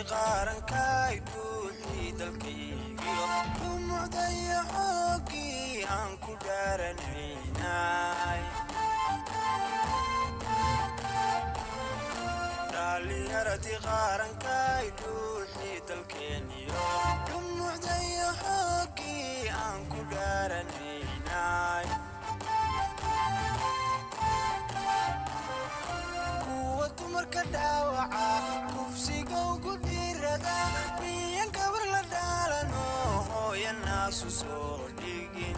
Dhallinyaradii qarankaay, dhuuxii dalkaygiyo dhumucdaya xooggii aan ku dhaaranaynay. Dhallinyaradii qarankaay, dhuuxii dalkeeniyo dhumucdaya xooggii aan ku dhaaranaynay. Kuwa dumarka dhaawaca, kufsiga ugu dhiirada, miyan gabar la dhaalano hooyanaasu soo dhigin?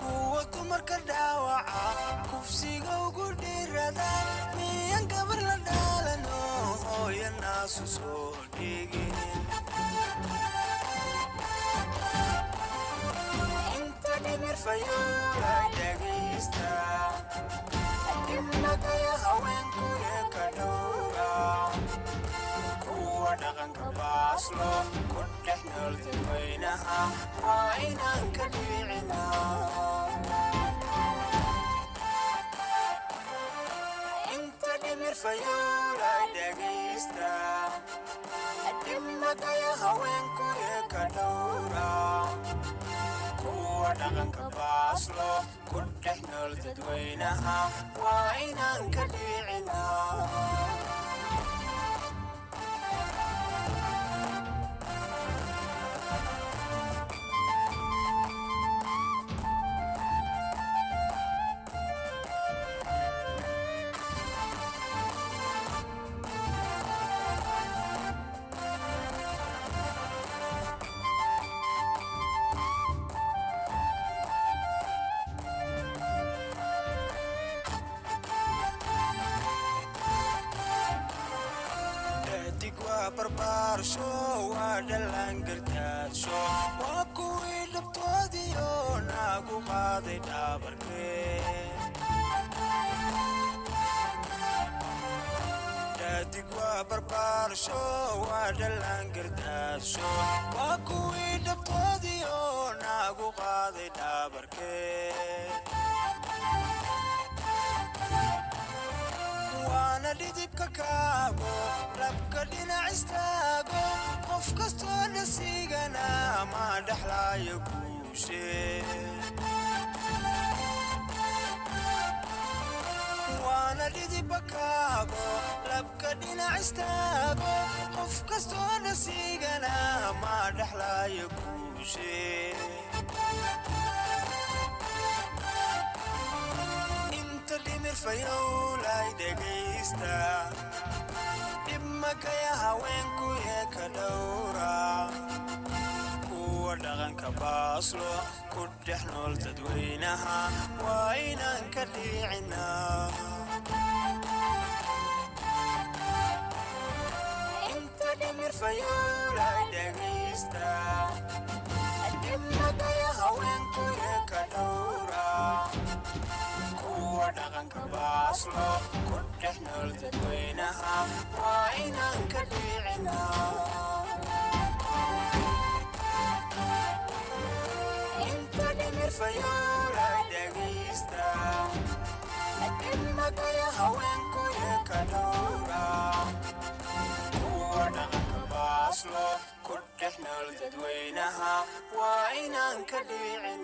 Kuwa dumarka dhaawaca, kufsiga ugu dhiirada, miyan gabar la dhaalano hooyanaasu soo dhigin? Inta dhimir fayuulay dhegaysta, dhibnagaya haweenkuye ka dhowra, kuwa dhaqanka baaslo ku dhex nool dadweynaha waa inaan ka dhiicinaa. Inta dhimir fayuulay dhegaysta, dhibnagaya haweenkuye ka dhowra, kuwa dhaqanka baaslo ku dhex nool dadweynaha waa inaan ka dhiicinaa. Dhadig waa barbaarsho, waa dhalaan gardaasho, waa kuwii dhabtoodiyo naagu qaaday dhaabarkee. Dhadig waa barbaarsho, waa dhalaan gardaasho, waa kuwii dhabtoodiyo naagu qaaday dhaabarkee. Waana dhidibka kaabo, labka dhinac istaago, qof kastoo dhasigana ma dhexlaayo guushe. Waana dhidibka kaabo, labka dhinac istaago, qof kastoo dhasigana ma dhexlaayo guushe. Inta dhimir fayowlay dhegaysta, dhibmakaya haweenkuye ka dhowra, kuwa dhaqanka baaslo ku dhex nool dadweynaha waa inaan ka dhiicinaa. Inta dhimir fayowlay dhegaysta, dhibmakaya haweenkuye ka dhowra, kuwa dhaqanka baaslo ku dhex nool dadweynaha waa inaan ka dhiicinaa. Inta dhimir fayowlay dhegaysta, dhibmakaya haweenkuye ka dhowra, kuwa dhaqanka baaslo ku dhex nool dadweynaha waa inaan ka dhiicinaa.